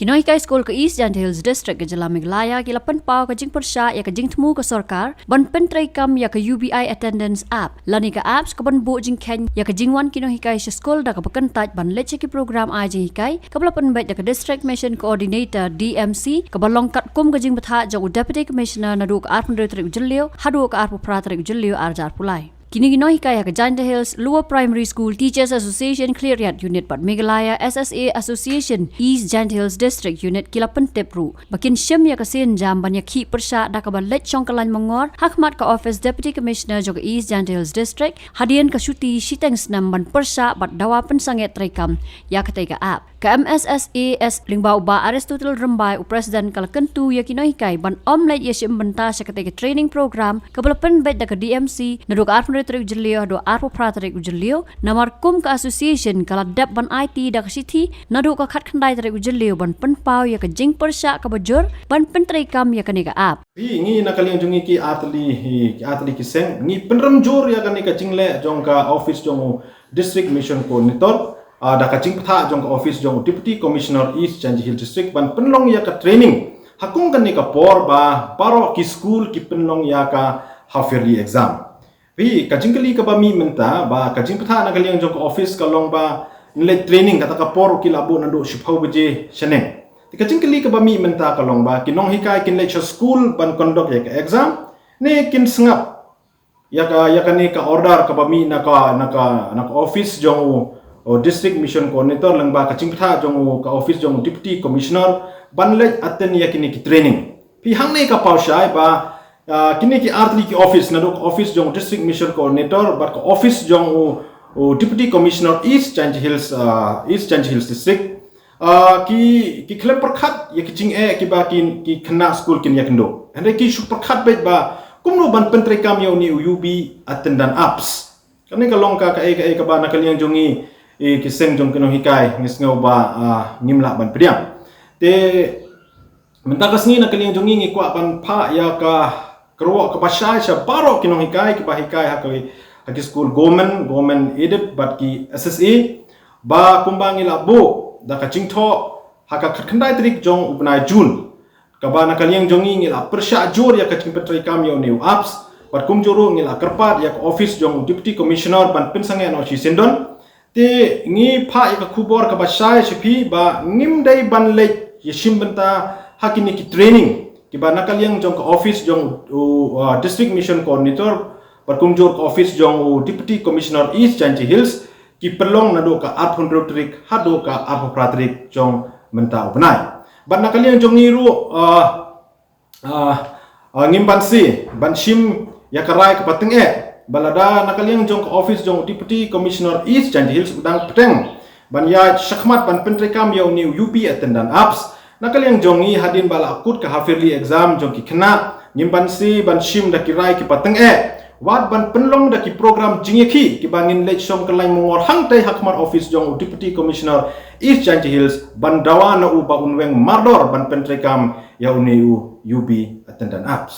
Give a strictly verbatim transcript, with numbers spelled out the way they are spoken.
Ki nonghikai skul ka East Jaintia Hills District ka jylla Meghalaya ki la pynpaw ka jingpyrshah ïa ka jingthmu ka sorkar ban pyntreikam ïa ka U B I Attendance App lane ka apps kaban buh jingkheiñ ïa ka jingwan ki nonghikai sha skul da kaba kyntait ban leit sha ki program ai jinghikai, kaba la pynbeit da ka District Mission Coordinator, D M C, kaba long katkum ka jingbthah jong u Deputy Commissioner naduh ka arphew hynriew tarik u Jylliew haduh ka arphew phra tarik u Jylliew arhajar arphew lai. Kine ki nonghikai ha ka Jaintia Hills Lower Primary School Teachers Association Khliehriat Unit bad Meghalaya S S A Association East Jaintia Hills District Unit ki la pyntip ruh ba kin shim ïa ka sienjam ban ïakhih pyrshah da kaba leit shongkyllaiñ mangor ha khmat ka office Deputy Commissioner jong ka East Jaintia Hills District hadien ka shuti shiteng snem ban pyrshah bad dawa pynsangeh treikam ïa katei ka app. Ka M S S A S lyngba u Bah Aristotle Rymbai, u President, ka la kyntu ïa ki nonghikai ban ym leit ïashim bynta sha katei ka training program kaba la pynbeit da ka D M C naduh ka arphew hynriew tarik u Jylliew haduh arphew phra tarik u Jylliew, namar kum ka association ka la dep ban aiti da ka shithi naduh ka khatkhyndai tarik u Jylliew ban pynpaw ïa ka jingpyrshah kaba jur ban pyntreikam ïa kane ka app. Hi, ngi na ka liang jong ngi ki artylli, hi, ki artylli ki seng, ngi pynrem jur ïa kane ka jingleh jong ka office jong u District Mission Coordinator, ah, da ka jingbthah jong ka office jong u Deputy Commissioner East Jaintia Hills District ban pynlong ïa ka training ha kum kane ka por ba baroh ki skul ki pynlong ïa ka half yearly exam. Hi, ka jingkylli kaba mih mynta ba ka jingbthah na ka liang jong ka office ka long ba ngin leit training, kata ka por ki la buh naduh shiphew baje shaneng. Te ka jingkylli kaba mih mynta ka long ba ki nonghikai kin leit sha skul ban conduct ïa ka exam ne kin sngap ïa ka, ïa kane ka order kaba mih na ka, na ka, na ka office jong u, u District Mission Coordinator lyngba ka jingbthah jong u, ka office jong u Deputy Commissioner ban leit attend ïa kine ki training. Phi, hangne ka paw shai ba, ah, kine ki artylli ki office, naduh ka office jong u District Mission Coordinator bad ka office jong u, u Deputy Commissioner East Jaintia Hills, ah, East Jaintia Hills District, ah, ki, ki khlem pyrkhat ïa ki jingeh kiba ki, ki khynnah skul kin ïakynduh. Hynrei ki shu pyrkhat beit ba kumno ban pyntreikam ïa une u U B Attendance Apps. Kane ka long ka, kaei kaei kaba na ka liang jong ngi, eh, ki seng jong ki nonghikai ngi sngew ba, ah, ngim lah ban pdiang. Te mynta ka sngi na ka liang jong ngi ngi kwah ban phah ïa ka kyrwoh kaba shai sha baroh ki nonghikai kiba hikai ha ki, ha ki skul government, government aided bad ki S S A, ba kumba ngi la buh da ka jingthoh ha ka khatkhyndai tarik jong u bnai June, kaba na ka liang jong ngi ngi la pyrshah jur ïa ka jingpyntreikam ïa une u apps, bad kumjuh ruh ngi la kyrpad ïa ka office jong u Deputy Commissioner ban pynsangeh noh shisyndon. Te ngi phah ïa ka khubor kaba shai sha phi ba ngim dei ban leit ïashim bynta ha kine ki training kiba na ka liang jong ka office jong u, u, uh, District Mission Coordinator bad kumjuh ka office jong u Deputy Commissioner East Jaintia Hills, ki pynlong naduh ka arphew hynriew tarik haduh ka arphew phra tarik jong mynta u bnai. Bad na ka liang jong ngi ruh, uh, ah, ah, ngim banse ban shim ïa ka rai kaba tyngeh ba lada na ka liang jong ka office jong u Deputy Commissioner East Jaintia Hills u dang bteng ban ïaid shakhmat ban pyntreikam ïa une u U B Attendance Apps, na ka liang jong ngi hadien ba la kut ka half yearly exam jong ki khynnah, ngim banse ban shim da ki rai kiba tyngeh, wat ban pynlong da ki program jingïakhih kiba ngin leit shongkyllaiñ mangor hangtei ha khmat office jong u Deputy Commissioner East Jaintia Hills ban dawa na u ba un weng mardor ban pyntreikam ïa une u U B Attendance Apps.